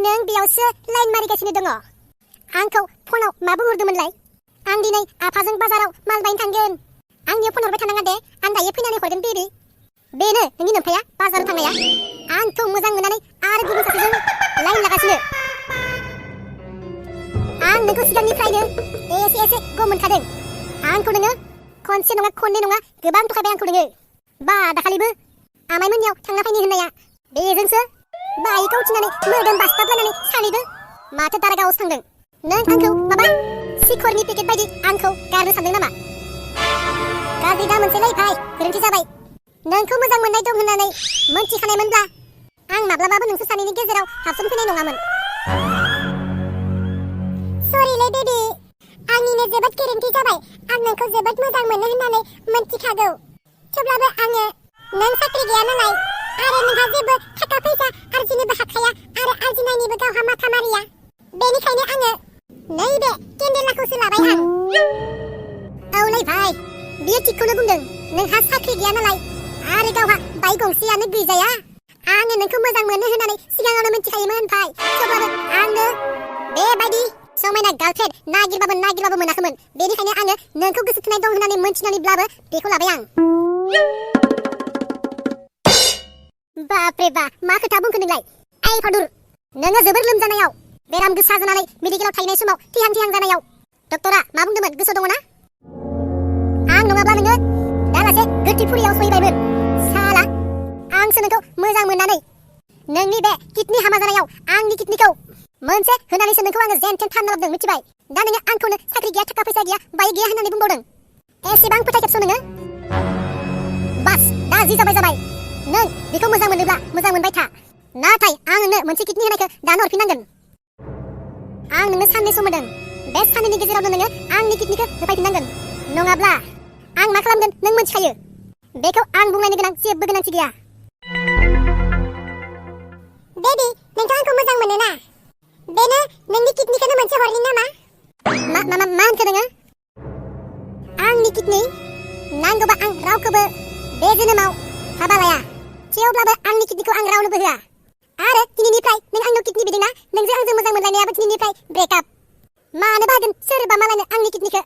नों बेयावसो लाइन मारिगासिनो दङ। आंखौ फनाव मा बुंहरदोंमोनलाय? आं दिनै आफाजों बाजाराव माल बायनो थांगोन। आंनियाव फन हरबाय थानाङा दे, आं दायो फैनानै हरगोन बेबि। बेनो नोंनि नोमफाया बाजाराव थांनाया। आंखौ मोजां मोननानै आरो गुबुन सासेजों लाइन लागासिनो। आं नोंखौ सिगांनिफ्रायनो एसे गम मोनखादों। आंखौ नोङो खनसे नङा खननै नङा गोबां थगायबाय आंखौ नोङो। बा दाखालिबो आमाइमोननियाव थांना फैनो होननाया बेजोंसो बाइकआव उथिनानै मोदोम बासथाबलायनानै सानैबो माथो दारागावआवसो थांदों। नों आंखौ माबा सिखरनि पेकेट बायदि आंखौ गारनो सानदों नामा? गाज्रि दा मोनसेलै भाइ, गोरोन्थि जाबाय। नोंखौ मोजां मोननाय दं होननानै मोनथिखानायमोनब्ला आं माब्लाबाबो नोंसोर सानैनि गेजेराव हाबसनफैनाय नङामोन। सरिलै बेबि, आंनिनो जोबोद गोरोन्थि जाबाय। आं नोंखौ जोबोद मोजां मोनो होननानै मोनथिखागौ। थेवब्लाबो आङो नों साख्रि गैया नालाय आरो नोंहा जेबो थाखा फैसा आरजिनोबो हाखाया आरो आरजिनायनिबो गावहा माथा मारिया। बेनिखायनो आङो नैबे केन्डेलाखौसो लाबाय आं। औलै भाइ, बियो थिगखौनो बुंदों। नोंहा साख्रि गैया नालाय आरो गावहा बाइक गंसेयानो गैजाया। आङो नोंखौ मोजां मोनो होननानै सिगाङावनो मिथिखायोमोन भाइ। थेवब्लाबो आङो बेबायदि समायना गार्लफ्रेन्ड नागिरबाबो मोनाखैमोन। बेनिखायनो आङो नोंखौ गोसो थोनाय दं होननानै मोनथिनानैब्लाबो बेखौ लाबाय आं। बापरे बा, मा खोथा बुंखो नोंलाय? आइ फादुर, नोङो जोबोर लोमजानायाव, बेराम गोसा जानानै मेडिकेलाव थाहैनाय समाव थिहां जानायाव डक्टरा मा बुंदोंमोन गोसोआव दङ ना? आं नङाब्ला नोङो दालासे गोथैफुरियाव सहैबायमोन। साला, आंसो नोंखौ मोजां मोननानै नोंनि बे किडनि हामा जानायाव आंनि किडनिखौ मोनसे होनानैसो नोंखौ आङो जेन थेन फानना लाबोदों, मिथिबाय? दा नोङो आंखौनो साख्रि गैया, थाखा फैसा गैया, बाइक गैया होननानै बुंबावदों। एसेबां फोथाय खेबस' नोङो? बास, दा जि जाबाय। नों बेखौ मोजां मोनोब्ला मोजां मोनबाय था। नाथाय आं नोंनो मोनसे किडनि होनायखौ दानो हरफिननांगोन। आं नोंनो साननै सम होदों। बे साननैनि गेजेरावनो नोङो आंनि किडनिखौ होफैफिननांगोन। नङाब्ला आं मा खालामगोन नों मोनथिखायो। बेखौ आं बुंनायनि गोनां जेबो गोनांथि गैया। बेबि, नोंथ' आंखौ मोजां मोनो ना? बेनो नोंनि किडनिखौनो मोनसे हरनि नामा? मा होनखो नोङो? आंनि किडनि? नांगौबा आं रावखौबो बे जोनोमाव हाबा लाया। थेवब्लाबो आंनि किडनिखौ आं रावनोबो होआ। आरो दिनैनिफ्राय नों आंनाव किडनि बिदोंना? नोंजों आंजों मोजां मोनलायनायाबो दिनैनिफ्राय ब्रेकआप। मानो बाहागोन सोरबा मालायनो आंनि किडनिखौ?